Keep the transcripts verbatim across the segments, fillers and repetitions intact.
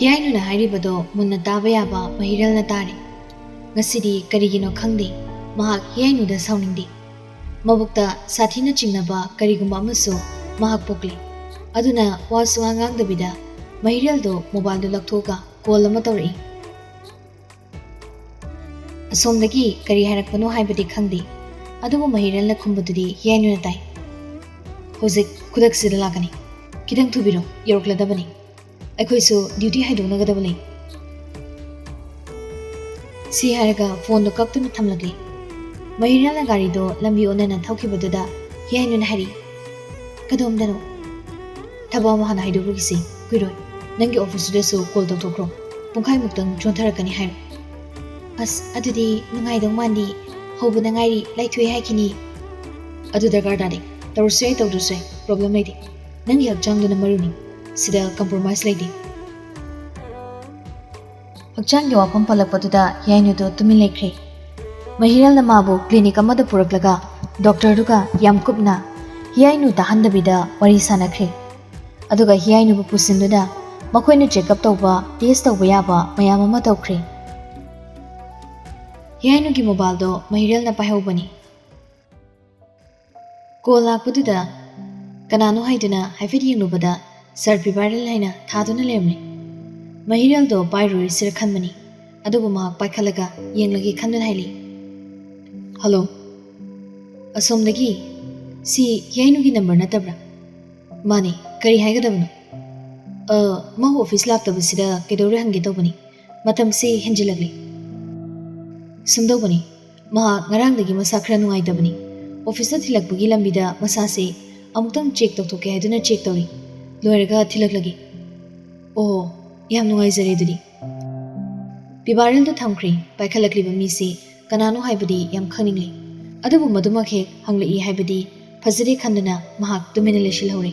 ꯍꯤꯌꯥꯏꯅꯨꯅ ꯍꯥꯏꯔꯤꯕꯗꯣ ꯃꯨꯟꯅ ꯇꯥꯕ ꯌꯥꯕ ꯃꯍꯤꯔꯦꯜꯅ ꯇꯥꯔꯦ꯫ ꯉꯁꯤꯗꯤ ꯀꯔꯤꯒꯤꯅꯣ ꯈꯪꯗꯦ, ꯃꯍꯥꯛ ꯍꯤꯌꯥꯏꯅꯨꯗ ꯁꯥꯎꯅꯤꯡꯗꯦ꯫ ꯃꯕꯨꯛꯇ ꯁꯥꯊꯤꯅ ꯆꯤꯡꯅꯕ ꯀꯔꯤꯒꯨꯝꯕ ꯑꯃꯁꯨ ꯃꯍꯥꯛ ꯄꯣꯛꯂꯦ꯫ ꯑꯗꯨꯅ ꯋꯥ ꯁꯨꯉꯥꯡ ꯉꯥꯡꯗꯕꯤꯗ ꯃꯍꯤꯔꯦꯜꯗꯣ ꯃꯣꯕꯥꯏꯜꯗꯨ ꯂꯧꯊꯣꯛꯑꯒ ꯀꯣꯜ ꯑꯃ ꯇꯧꯔꯛꯏ꯫ ꯑꯁꯣꯝꯗꯒꯤ ꯀꯔꯤ ꯍꯥꯏꯔꯛꯄꯅꯣ ꯍꯥꯏꯕꯗꯤ ꯈꯪꯗꯦ, ꯑꯗꯨꯕꯨ ꯃꯍꯤꯔꯦꯜꯅ ꯈꯨꯝꯕꯗꯨꯗꯤ ꯍꯤꯌꯥꯏꯅꯨꯅ ꯇꯥꯏ꯫ "ꯍꯧꯖꯤꯛ ꯈꯨꯗꯛꯁꯤꯗ ꯂꯥꯛꯀꯅꯤ꯫ ꯈꯤꯇꯪ ꯊꯨꯕꯤꯔꯣ, ꯌꯧꯔꯛꯂꯗꯕꯅꯤ꯫ ꯑꯩꯈꯣꯏꯁꯨ ꯗ꯭ꯌꯨꯇꯤ ꯍꯥꯏꯗꯣꯛꯅꯒꯗꯕ ꯂꯩ꯫" ꯁꯤ ꯍꯥꯏꯔꯒ ꯐꯣꯟꯗꯣ ꯀꯛꯇꯨꯅ ꯊꯝꯂꯛꯂꯤ꯫ ꯃꯍꯤꯔꯦꯜꯅ ꯒꯥꯔꯤꯗꯣ ꯂꯝꯕꯤ ꯑꯣꯟꯅꯅ ꯊꯧꯈꯤꯕꯗꯨꯗ ꯍꯤꯌꯥꯏꯅꯨꯅ ꯍꯥꯏꯔꯤ, "ꯀꯗꯣꯝꯗꯅꯣ? ꯊꯕꯛ ꯑꯃ ꯍꯥꯟꯅ ꯍꯥꯏꯗꯣꯛꯂꯨꯈꯤꯁꯤ, ꯀꯨꯏꯔꯣꯏ꯫ ꯅꯪꯒꯤ ꯑꯣꯐꯤꯁꯇꯨꯗꯁꯨ ꯀꯣꯜ ꯇꯧꯊꯣꯛꯈ꯭ꯔꯣ꯫ ꯄꯨꯡꯈꯥꯏꯃꯨꯛꯇꯪ ꯆꯣꯟꯊꯔꯛꯀꯅꯤ ꯍꯥꯏꯔꯣ꯫" "ꯑꯁ, ꯑꯗꯨꯗꯤ ꯅꯨꯡꯉꯥꯏꯗꯧ ꯃꯥꯟꯗꯤ꯫ ꯍꯧꯕꯗ ꯉꯥꯏꯔꯤ, ꯂꯥꯏꯊꯣꯛꯑꯦ ꯍꯥꯏꯈꯤꯅꯤ꯫" "ꯑꯗꯨ ꯗꯔꯀꯥꯔ ꯇꯥꯗꯦ꯫ ꯇꯧꯔꯁꯨ ꯌꯥꯏ, ꯇꯧꯗ꯭ꯔꯁꯨ ꯌꯥꯏ, ꯄ꯭ꯔꯣꯕ꯭ꯂꯦꯝ ꯂꯩꯇꯦ꯫ ꯅꯪꯒꯤ ꯍꯛꯆꯥꯡꯗꯨꯅ ꯃꯔꯨꯅꯤ꯫ ꯁꯤꯗ ꯀꯝꯄ꯭ꯔꯣꯃꯥꯏꯁ ꯂꯩꯇꯦ꯫" ꯍꯛꯆꯥꯡꯒꯤ ꯋꯥꯐꯝ ꯄꯜꯂꯛꯄꯗꯨꯗ ꯍꯤꯌꯥꯏꯅꯨꯗꯨ ꯇꯨꯃꯤꯟ ꯂꯩꯈ꯭ꯔꯦ꯫ ꯃꯍꯤꯔꯦꯜꯅ ꯃꯥꯕꯨ ꯀ꯭ꯂꯤꯅꯤꯛ ꯑꯃꯗ ꯄꯨꯔꯛꯂꯒ ꯗꯣꯛꯇꯔꯗꯨꯒ ꯌꯥꯝ ꯀꯨꯞꯅ ꯍꯤꯌꯥꯏꯅꯨ ꯇꯥꯍꯟꯗꯕꯤꯗ ꯋꯥꯔꯤ ꯁꯥꯟꯅꯈ꯭ꯔꯦ꯫ ꯑꯗꯨꯒ ꯍꯤꯌꯥꯏꯅꯨꯕꯨ ꯄꯨꯁꯤꯟꯗꯨꯅ ꯃꯈꯣꯏꯅ ꯆꯦꯛꯑꯞ ꯇꯧꯕ, ꯇꯦꯁ ꯇꯧꯕ ꯌꯥꯕ ꯃꯌꯥꯝ ꯑꯃ ꯇꯧꯈ꯭ꯔꯦ꯫ ꯍꯤꯌꯥꯏꯅꯨꯒꯤ ꯃꯣꯕꯥꯏꯜꯗꯣ ꯃꯍꯤꯔꯦꯜꯅ ꯄꯥꯏꯍꯧꯕꯅꯤ꯫ ꯀꯣꯜ ꯂꯥꯛꯄꯗꯨꯗ ꯀꯅꯥꯅꯣ ꯍꯥꯏꯗꯨꯅ ꯍꯥꯏꯐꯦꯠ ꯌꯦꯡꯂꯨꯕꯗ ꯁꯥꯔ ꯄꯤꯕꯥꯔꯦꯜ ꯍꯥꯏꯅ ꯊꯥꯗꯨꯅ ꯂꯩꯔꯝꯂꯦ꯫ ꯃꯍꯤꯔꯦꯜꯗꯣ ꯄꯥꯏꯔꯨꯔꯁꯤꯔ ꯈꯟꯕꯅꯤ, ꯑꯗꯨꯕꯨ ꯃꯍꯥꯛ ꯄꯥꯏꯈꯠꯂꯒ ꯌꯦꯡꯂꯒꯦ ꯈꯟꯗꯨꯅ ꯍꯥꯏꯂꯤ꯫ "ꯍꯜꯂꯣ꯫ ꯑꯁꯣꯝꯗꯒꯤ꯫ ꯁꯤ ꯍꯤꯌꯥꯏꯅꯨꯒꯤ ꯅꯝꯕꯔ ꯅꯠꯇꯕ꯭ꯔꯥ?" "ꯃꯥꯅꯦ, ꯀꯔꯤ ꯍꯥꯏꯒꯗꯕꯅꯣ?" "ꯑ, ꯃꯥ ꯑꯣꯐꯤꯁ ꯂꯥꯛꯇꯕꯁꯤꯗ ꯀꯩꯗꯧꯔꯦ ꯍꯪꯒꯦ ꯇꯧꯕꯅꯤ꯫ ꯃꯇꯝꯁꯤ ꯍꯦꯟꯖꯤꯜꯂꯛꯂꯦ꯫ ꯁꯨꯝꯗꯧꯕꯅꯤ, ꯃꯍꯥꯛ ꯉꯔꯥꯡꯗꯒꯤ ꯃꯁꯥ ꯈꯔ ꯅꯨꯡꯉꯥꯏꯇꯕꯅꯤ꯫ ꯑꯣꯐꯤꯁꯇ ꯊꯤꯜꯂꯛꯄꯒꯤ ꯂꯝꯕꯤꯗ ꯃꯁꯥꯁꯤ ꯑꯃꯨꯛꯇꯪ ꯆꯦꯛ ꯇꯧꯊꯣꯛꯀꯦ ꯍꯥꯏꯗꯨꯅ ꯆꯦꯛ ꯇꯧꯔꯤ꯫ ꯂꯣꯏꯔꯒ ꯊꯤꯜꯂꯛꯂꯒꯦ꯫" "ꯑꯣ, ꯌꯥꯝ ꯅꯨꯡꯉꯥꯏꯖꯔꯦ ꯑꯗꯨꯗꯤ꯫" ꯄꯤꯕꯥꯔꯦꯜꯗꯨ ꯊꯝꯈ꯭ꯔꯦ꯫ ꯄꯥꯏꯈꯠꯂꯛꯂꯤꯕ ꯃꯤꯁꯤ ꯀꯅꯥꯅꯣ ꯍꯥꯏꯕꯗꯤ ꯌꯥꯝ ꯈꯪꯅꯤꯡꯂꯤ, ꯑꯗꯨꯕꯨ ꯃꯗꯨꯃꯛ ꯍꯦꯛ ꯍꯪꯂꯛꯏ ꯍꯥꯏꯕꯗꯤ ꯐꯖꯗꯦ ꯈꯟꯗꯨꯅ ꯃꯍꯥꯛ ꯇꯨꯃꯤꯟꯅ ꯂꯩꯁꯤꯜꯍꯧꯔꯦ꯫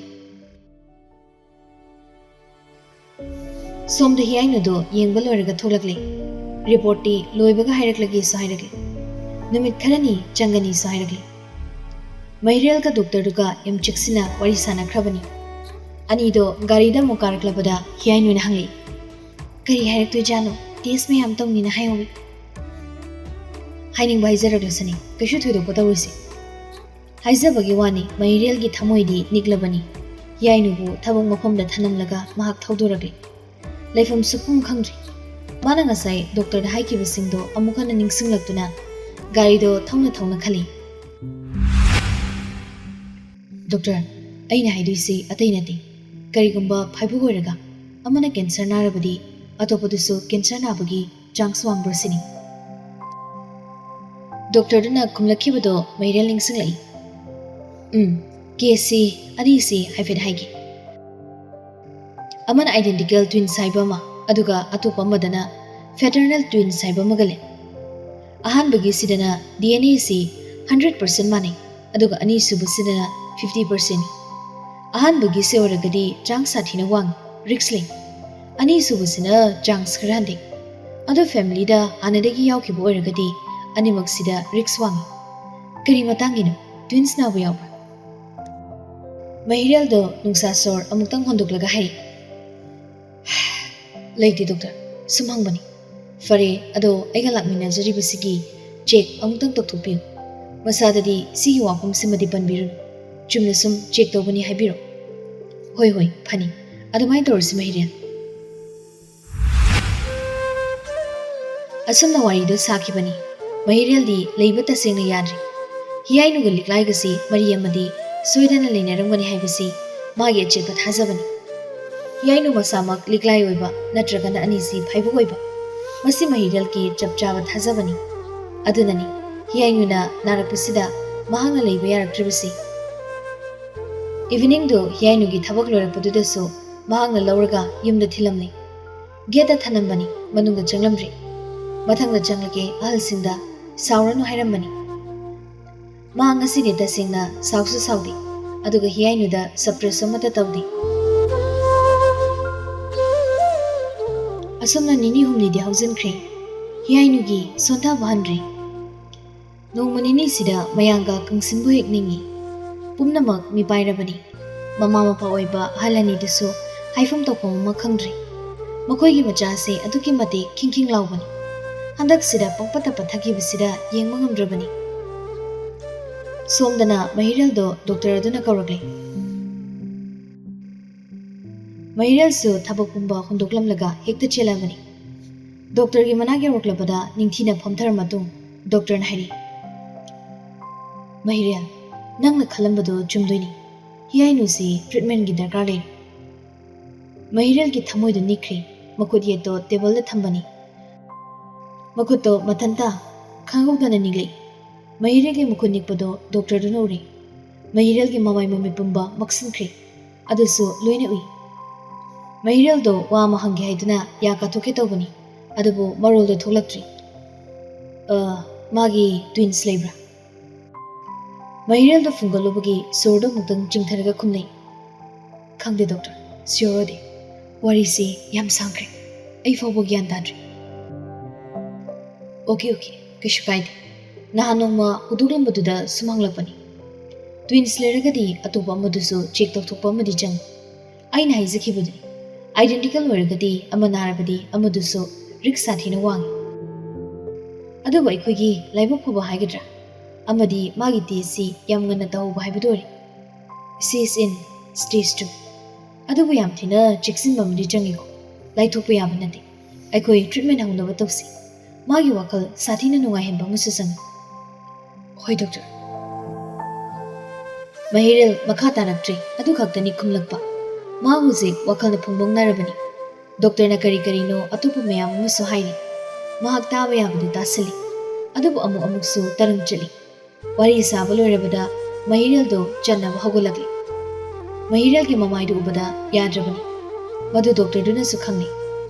ꯁꯣꯝꯗ ꯍꯤꯌꯥꯏꯅꯨꯗꯣ ꯌꯦꯡꯕ ꯂꯣꯏꯔꯒ ꯊꯣꯛꯂꯛꯂꯦ꯫ ꯔꯤꯄꯣꯔꯠꯇꯤ ꯂꯣꯏꯕꯒ ꯍꯥꯏꯔꯛꯂꯒꯦꯁꯨ ꯍꯥꯏꯔꯛꯂꯦ꯫ ꯅꯨꯃꯤꯠ ꯈꯔꯅꯤ ꯆꯪꯒꯅꯤꯁꯨ ꯍꯥꯏꯔꯛꯂꯦ꯫ ꯃꯍꯤꯔꯦꯜꯒ ꯗꯣꯛꯇꯔꯗꯨꯒ ꯌꯥꯝ ꯆꯦꯛꯁꯤꯟꯅ ꯋꯥꯔꯤ ꯁꯥꯟꯅꯈ꯭ꯔꯕꯅꯤ꯫ ꯑꯅꯤꯗꯣ ꯒꯥꯔꯤꯗ ꯑꯃꯨꯛ ꯀꯥꯔꯛꯂꯕꯗ ꯍꯤꯌꯥꯏꯅꯨꯅ ꯍꯪꯂꯛꯏ, ꯀꯔꯤ ꯍꯥꯏꯔꯛꯇꯣꯏꯖꯥꯠꯅꯣ? ꯇꯦꯁ ꯃꯌꯥꯝ ꯇꯧꯅꯤꯅ ꯍꯥꯏꯍꯧꯋꯤ꯫ ꯍꯥꯏꯅꯤꯡꯕ ꯍꯥꯏꯖꯔꯛꯂꯁꯅꯤ, ꯀꯩꯁꯨ ꯊꯣꯏꯗꯣꯛꯄ ꯇꯧꯔꯣꯏꯁꯦ꯫ ꯍꯥꯏꯖꯕꯒꯤ ꯋꯥꯅꯤ, ꯃꯍꯤꯔꯦꯜꯒꯤ ꯊꯃꯣꯏꯗꯤ ꯅꯤꯛꯂꯕꯅꯤ꯫ ꯍꯤꯌꯥꯏꯅꯨꯕꯨ ꯊꯕꯛ ꯃꯐꯝꯗ ꯊꯅꯝꯂꯒ ꯃꯍꯥꯛ ꯊꯧꯗꯣꯔꯛꯂꯤ꯫ ꯂꯩꯐꯝ ꯁꯨꯛꯈꯪ ꯈꯪꯗ꯭ꯔꯤ꯫ ꯃꯥꯅ ꯉꯁꯥꯏ ꯗꯣꯛꯇꯔꯗ ꯍꯥꯏꯈꯤꯕꯁꯤꯡꯗꯣ ꯑꯃꯨꯛ ꯍꯟꯅ ꯅꯤꯡꯁꯤꯡꯂꯛꯇꯨꯅ ꯒꯥꯔꯤꯗꯣ ꯊꯧꯅ ꯊꯧꯅ ꯈꯜꯂꯤ꯫ "ꯗꯣꯛꯇꯔ, ꯑꯩꯅ ꯍꯥꯏꯗꯣꯏꯁꯤ ꯑꯇꯩ ꯅꯠꯇꯦ꯫ ꯀꯔꯤꯒꯨꯝꯕ ꯐꯥꯏꯕꯣꯛ ꯑꯣꯏꯔꯒ ꯑꯃꯅ ꯀꯦꯟꯁꯔ ꯅꯥꯔꯕꯗꯤ ꯑꯇꯣꯞꯄꯗꯨꯁꯨ ꯀꯦꯟꯁꯔ ꯅꯥꯕꯒꯤ ꯆꯥꯟꯁ ꯋꯥꯡꯕ꯭ꯔꯥ ꯁꯤꯅꯤ?" ꯗꯣꯛꯇꯔꯗꯨꯅ ꯈꯨꯝꯂꯛꯈꯤꯕꯗꯣ ꯃꯍꯤꯔꯦꯜ ꯅꯤꯡꯁꯤꯡꯂꯛꯏ꯫ "ꯎꯝ, ꯀꯦꯁꯁꯤ ꯑꯅꯤꯁꯤ ꯍꯥꯏꯐꯦꯠ ꯍꯥꯏꯒꯦ꯫ ꯑꯃꯅ ꯑꯥꯏꯗꯦꯟꯇꯤꯀꯦꯜ ꯇ꯭ꯋꯤꯟꯁ ꯍꯥꯏꯕ ꯑꯃ, ꯑꯗꯨꯒ ꯑꯇꯣꯞꯄ ꯑꯃꯗꯅ ꯐꯦꯇꯔꯅꯦꯜ ꯇ꯭ꯋꯤꯟꯁ ꯍꯥꯏꯕ ꯑꯃꯒ ꯂꯩ꯫ ꯑꯍꯥꯟꯕꯒꯤꯁꯤꯗꯅ ꯗꯤ ꯑꯦꯟ ꯑꯦꯁꯤ ꯍꯟꯗ꯭ꯔꯦꯠ ꯄꯥꯔꯁꯦꯟ ꯃꯥꯟꯅꯩ, ꯑꯗꯨꯒ ꯑꯅꯤꯁꯨꯕꯁꯤꯗꯅ ꯐꯤꯐꯇꯤ ꯄꯥꯔꯁꯦꯟ꯫ ꯑꯍꯥꯟꯕꯒꯤꯁꯦ ꯑꯣꯏꯔꯒꯗꯤ ꯆꯥꯟꯁ ꯁꯥꯊꯤꯅ ꯋꯥꯡꯉꯤ, ꯔꯤꯁꯛ ꯂꯩ꯫ ꯑꯅꯤꯁꯨꯕꯁꯤꯅ ꯆꯥꯟꯁ ꯈꯔ ꯍꯟꯊꯩ꯫ ꯑꯗꯣ ꯐꯦꯃꯤꯂꯤꯗ ꯍꯥꯟꯅꯗꯒꯤ ꯌꯥꯎꯈꯤꯕ ꯑꯣꯏꯔꯒꯗꯤ ꯑꯅꯤꯃꯛꯁꯤꯗ ꯔꯤꯁꯛ ꯋꯥꯡꯉꯤ꯫ ꯀꯔꯤ ꯃꯇꯥꯡꯒꯤꯅꯣ? ꯇ꯭ꯋꯤꯟꯁ ꯅꯥꯕ ꯌꯥꯎꯕ꯭ꯔꯥ?" ꯃꯍꯤꯔꯦꯜꯗꯣ ꯅꯨꯡꯁꯥ ꯁꯣꯔ ꯑꯃꯨꯛꯇꯪ ꯍꯣꯟꯗꯣꯛꯂꯒ ꯍꯥꯏꯔꯛꯏ꯫ "ꯂꯩꯇꯦ ꯗꯣꯛꯇꯔ, ꯁꯨꯝ ꯍꯪꯕꯅꯤ꯫ ꯐꯔꯦ, ꯑꯗꯣ ꯑꯩꯒ ꯂꯥꯛꯃꯤꯟꯅꯖꯔꯤꯕꯁꯤꯒꯤ ꯆꯦꯛ ꯑꯃꯨꯛꯇꯪ ꯇꯧꯊꯣꯛꯄꯤꯌꯨ꯫ ꯃꯁꯥꯗꯗꯤ ꯁꯤꯒꯤ ꯋꯥꯐꯝꯁꯤꯃꯗꯤ ꯄꯟꯕꯤꯔꯨꯅꯨ꯫ ꯆꯨꯝꯅ ꯁꯨꯝ ꯆꯦꯛ ꯇꯧꯕꯅꯤ ꯍꯥꯏꯕꯤꯔꯣ꯫" "ꯍꯣꯏ, ꯍꯣꯏ, ꯐꯅꯤ꯫ ꯑꯗꯨꯃꯥꯏꯅ ꯇꯧꯔꯁꯤ ꯃꯍꯤꯔꯦꯜ꯫" ꯑꯁꯨꯝꯅ ꯋꯥꯔꯤꯗꯨ ꯁꯥꯈꯤꯕꯅꯤ꯫ ꯃꯍꯤꯔꯦꯜꯗꯤ ꯂꯩꯕ ꯇꯁꯦꯡꯅ ꯌꯥꯗ꯭ꯔꯤ꯫ ꯍꯤꯌꯥꯏꯅꯨꯒ ꯂꯤꯛꯂꯥꯏꯒꯁꯤ ꯃꯔꯤ ꯑꯃꯗꯤ ꯁꯣꯏꯗꯅ ꯂꯩꯅꯔꯝꯒꯅꯤ ꯍꯥꯏꯕꯁꯤ ꯃꯥꯒꯤ ꯑꯆꯦꯠꯄ ꯊꯥꯖꯕꯅꯤ꯫ ꯍꯤꯌꯥꯏꯅꯨ ꯃꯁꯥꯃꯛ ꯂꯤꯛꯂꯥꯏ ꯑꯣꯏꯕ ꯅꯠꯇ꯭ꯔꯒꯅ ꯑꯅꯤꯁꯤ ꯐꯥꯏꯕꯣꯛ ꯑꯣꯏꯕ, ꯃꯁꯤ ꯃꯍꯤꯔꯦꯜꯒꯤ ꯆꯞ ꯆꯥꯕ ꯊꯥꯖꯕꯅꯤ꯫ ꯑꯗꯨꯅꯅꯤ ꯍꯤꯌꯥꯏꯅꯨꯅ ꯅꯥꯔꯛꯄꯁꯤꯗ ꯃꯍꯥꯛꯅ ꯂꯩꯕ ꯌꯥꯔꯛꯇ꯭ꯔꯤꯕꯁꯤ꯫ ꯏꯚꯤꯅꯤꯡꯗꯨ ꯍꯤꯌꯥꯏꯅꯨꯒꯤ ꯊꯕꯛ ꯂꯣꯏꯔꯛꯄꯗꯨꯗꯁꯨ ꯃꯍꯥꯛꯅ ꯂꯧꯔꯒ ꯌꯨꯝꯗ ꯊꯤꯜꯂꯝꯂꯤ꯫ ꯒꯦꯠꯇ ꯊꯅꯝꯕꯅꯤ, ꯃꯅꯨꯡꯗ ꯆꯪꯂꯝꯗ꯭ꯔꯤ꯫ ꯃꯊꯪꯗ ꯆꯪꯂꯒꯦ ꯑꯍꯜꯁꯤꯡꯗ ꯁꯥꯎꯔꯅꯨ ꯍꯥꯏꯔꯝꯕꯅꯤ꯫ ꯃꯥ ꯉꯁꯤꯗꯤ ꯇꯁꯦꯡꯅ ꯁꯥꯎꯁꯨ ꯁꯥꯎꯗꯦ, ꯑꯗꯨꯒ ꯍꯤꯌꯥꯏꯅꯨꯗ ꯁꯞꯄ꯭ꯔꯦꯁꯁꯨ ꯑꯃꯠꯇ ꯇꯧꯗꯦ꯫ ꯑꯁꯨꯝꯅ ꯅꯤꯅꯤ ꯍꯨꯝꯅꯤꯗꯤ ꯍꯧꯖꯤꯟꯈ꯭ꯔꯦ꯫ ꯍꯤꯌꯥꯏꯅꯨꯒꯤ ꯁꯣꯟꯊꯕ ꯍꯟꯗ꯭ꯔꯦ꯫ ꯅꯣꯡꯃ ꯅꯤꯅꯤꯁꯤꯗ ꯃꯌꯥꯡꯒ ꯀꯪꯁꯤꯟꯕꯨ ꯍꯦꯛ ꯅꯤꯡꯏ꯫ ꯄꯨꯝꯅꯃꯛ ꯃꯤꯄꯥꯏꯔꯕꯅꯤ꯫ ꯃꯃꯥ ꯃꯄꯥ ꯑꯣꯏꯕ ꯑꯍꯜ ꯑꯅꯤꯗꯨꯁꯨ ꯍꯥꯏꯐꯝ ꯇꯧꯐꯝ ꯑꯃ ꯈꯪꯗ꯭ꯔꯤ꯫ ꯃꯈꯣꯏꯒꯤ ꯃꯆꯥꯁꯦ ꯑꯗꯨꯛꯀꯤ ꯃꯇꯤꯛ ꯈꯤꯡ ꯈꯤꯡ ꯂꯥꯎꯕꯅꯤ꯫ ꯍꯟꯗꯛꯁꯤꯗ ꯄꯪꯄꯠꯇ ꯄꯠꯊꯈꯤꯕꯁꯤꯗ ꯌꯦꯡꯕ ꯉꯝꯗ꯭ꯔꯕꯅꯤ꯫ ꯁꯣꯝꯗꯅ ꯃꯍꯤꯔꯦꯜꯗꯣ ꯗꯣꯛꯇꯔ ꯑꯗꯨꯅ ꯀꯧꯔꯛꯂꯦ꯫ ꯃꯍꯤꯔꯦꯜꯁꯨ ꯊꯕꯛ ꯄꯨꯝꯕ ꯍꯨꯟꯗꯣꯛꯂꯝꯂꯒ ꯍꯦꯛꯇ ꯆꯦꯜꯂꯕꯅꯤ꯫ ꯗꯣꯛꯇꯔꯒꯤ ꯃꯅꯥꯛ ꯌꯧꯔꯛꯂꯕꯗ ꯅꯤꯡꯊꯤꯅ ꯐꯝꯊꯔ ꯃꯇꯨꯡ ꯗꯣꯛꯇꯔꯅ ꯍꯥꯏꯔꯤ, "ꯃꯍꯤꯔꯦꯜ, ꯅꯪꯅ ꯈꯜꯂꯝꯕꯗꯣ ꯆꯨꯝꯗꯣꯏꯅꯤ꯫ ꯍꯤꯌꯥꯏꯅꯨꯁꯤ ꯇ꯭ꯔꯤꯠꯃꯦꯟꯒꯤ ꯗꯔꯀꯥꯔ ꯂꯩꯔꯦ꯫" ꯃꯍꯤꯔꯦꯜꯒꯤ ꯊꯃꯣꯏꯗꯨ ꯅꯤꯛꯈ꯭ꯔꯦ꯫ ꯃꯈꯨꯠ ꯌꯦꯠꯇꯣ ꯇꯦꯕꯜꯗ ꯊꯝꯕꯅꯤ꯫ ꯃꯈꯨꯠꯇꯣ ꯃꯊꯟꯇ ꯈꯪꯍꯧꯗꯅ ꯅꯤꯛꯂꯛꯏ꯫ ꯃꯍꯤꯔꯦꯜꯒꯤ ꯃꯈꯨꯠ ꯅꯤꯛꯄꯗꯣ ꯗꯣꯛꯇꯔꯗꯨꯅ ꯎꯔꯦ꯫ ꯃꯍꯤꯔꯦꯜꯒꯤ ꯃꯃꯥꯏ ꯃꯃꯤꯠ ꯄꯨꯝꯕ ꯃꯛꯁꯤꯟꯈ꯭ꯔꯦ꯫ ꯑꯗꯨꯁꯨ ꯂꯣꯏꯅ ꯎꯏ꯫ ꯃꯍꯤꯔꯦꯜꯗꯣ ꯋꯥ ꯑꯃ ꯍꯪꯒꯦ ꯍꯥꯏꯗꯨꯅ ꯌꯥ ꯀꯥꯊꯣꯛꯀꯦ ꯇꯧꯕꯅꯤ, ꯑꯗꯨꯕꯨ ꯃꯔꯣꯜꯗꯣ ꯊꯣꯛꯂꯛꯇ꯭ꯔꯤ꯫ "ꯑ, ꯃꯥꯒꯤ ꯇ꯭ꯋꯤꯟꯁ ꯂꯩꯕ꯭ꯔꯥ?" ꯃꯍꯤꯔꯦꯜꯗꯣ ꯐꯨꯡꯒꯠꯂꯨꯕꯒꯤ ꯁꯣꯔꯗꯣ ꯑꯃꯨꯛꯇꯪ ꯆꯤꯡꯊꯔꯒ ꯈꯨꯝꯅꯩ, "ꯈꯪꯗꯦ ꯗꯣꯛꯇꯔ, ꯁꯤꯌꯣꯔ ꯑꯣꯏꯗꯦ꯫ ꯋꯥꯔꯤꯁꯤ ꯌꯥꯝ ꯁꯥꯡꯈ꯭ꯔꯦ꯫ ꯑꯩ ꯐꯥꯎꯕ ꯒ꯭ꯌꯥꯟ ꯇꯥꯗ꯭ꯔꯤ꯫" "ꯑꯣꯀꯦ, ꯑꯣꯀꯦ, ꯀꯩꯁꯨ ꯀꯥꯏꯗꯦ꯫ ꯅꯍꯥꯟ ꯅꯣꯡꯃ ꯍꯧꯗꯣꯛꯂꯝꯕꯗꯨꯗ ꯁꯨꯝ ꯍꯪꯂꯛꯄꯅꯤ꯫ ꯇ꯭ꯋꯤꯟꯁ ꯂꯩꯔꯒꯗꯤ ꯑꯇꯣꯞꯄ ꯑꯃꯗꯨꯁꯨ ꯆꯦꯛ ꯇꯧꯊꯣꯛꯄ ꯑꯃꯗꯤ ꯆꯪꯏ꯫ ꯑꯩꯅ ꯍꯥꯏꯖꯈꯤꯕꯗꯨꯅꯤ, ꯑꯥꯏꯗꯦꯟꯇꯤꯀꯦꯜ ꯑꯣꯏꯔꯒꯗꯤ ꯑꯃ ꯅꯥꯔꯕꯗꯤ ꯑꯃꯗꯨꯁꯨ ꯔꯤꯛꯁ ꯁꯥꯊꯤꯅ ꯋꯥꯡꯏ꯫ ꯑꯗꯨꯕꯨ ꯑꯩꯈꯣꯏꯒꯤ ꯂꯥꯏꯕꯛ ꯐꯕ ꯍꯥꯏꯒꯗ꯭ꯔꯥ, ꯑꯃꯗꯤ ꯃꯥꯒꯤ ꯇꯦꯁꯁꯤ ꯌꯥꯝ ꯉꯟꯅ ꯇꯧꯍꯧꯕ ꯍꯥꯏꯕꯗꯨ ꯑꯣꯏꯔꯦ꯫ She is in stage two꯫ ꯑꯗꯨꯕꯨ ꯌꯥꯝ ꯊꯤꯅ ꯆꯦꯛꯁꯤꯟꯕ ꯑꯃꯗꯤ ꯆꯪꯏꯀꯣ꯫ ꯂꯥꯏꯊꯣꯛꯄ ꯌꯥꯕ ꯅꯠꯇꯦ꯫ ꯑꯩꯈꯣꯏ ꯇ꯭ꯔꯤꯠꯃꯦꯟ ꯍꯧꯅꯕ ꯇꯧꯁꯤ꯫ ꯃꯥꯒꯤ ꯋꯥꯈꯜ ꯁꯥꯊꯤꯅ ꯅꯨꯡꯉꯥꯏꯍꯟꯕ ꯑꯃꯁꯨ ꯆꯪꯏ꯫" "ꯍꯣꯏ ꯗꯣꯛꯇꯔ꯫" ꯃꯍꯤꯔꯦꯜ ꯃꯈꯥ ꯇꯥꯔꯛꯇ꯭ꯔꯦ꯫ ꯑꯗꯨ ꯈꯛꯇꯅꯤ ꯈꯨꯝꯂꯛꯄ꯫ ꯃꯥ ꯍꯧꯖꯤꯛ ꯋꯥꯈꯜꯅ ꯐꯨꯡꯕꯪꯅꯔꯕꯅꯤ꯫ ꯗꯣꯛꯇꯔꯅ ꯀꯔꯤ ꯀꯔꯤꯅꯣ ꯑꯇꯣꯞꯄ ꯃꯌꯥꯝ ꯑꯃꯁꯨ ꯍꯥꯏꯔꯤ꯫ ꯃꯍꯥꯛ ꯇꯥꯕ ꯌꯥꯕꯗꯨ ꯇꯥꯁꯤꯜꯂꯤ꯫ ꯑꯗꯨꯕꯨ ꯑꯃꯨꯛ ꯑꯃꯨꯛꯁꯨ ꯇꯔꯪ ꯆꯠꯂꯤ꯫ ꯋꯥꯔꯤ ꯁꯥꯕ ꯂꯣꯏꯔꯕꯗ ꯃꯍꯤꯔꯦꯜꯗꯣ ꯆꯟꯅꯕ ꯍꯧꯒꯠꯂꯛꯂꯤ꯫ ꯃꯍꯤꯔꯦꯜꯒꯤ ꯃꯃꯥꯏꯗꯨ ꯎꯕꯗ ꯌꯥꯗ꯭ꯔꯕꯅꯤ꯫ ꯃꯗꯨ ꯗꯣꯛꯇꯔꯗꯨꯅꯁꯨ ꯈꯪꯂꯤ꯫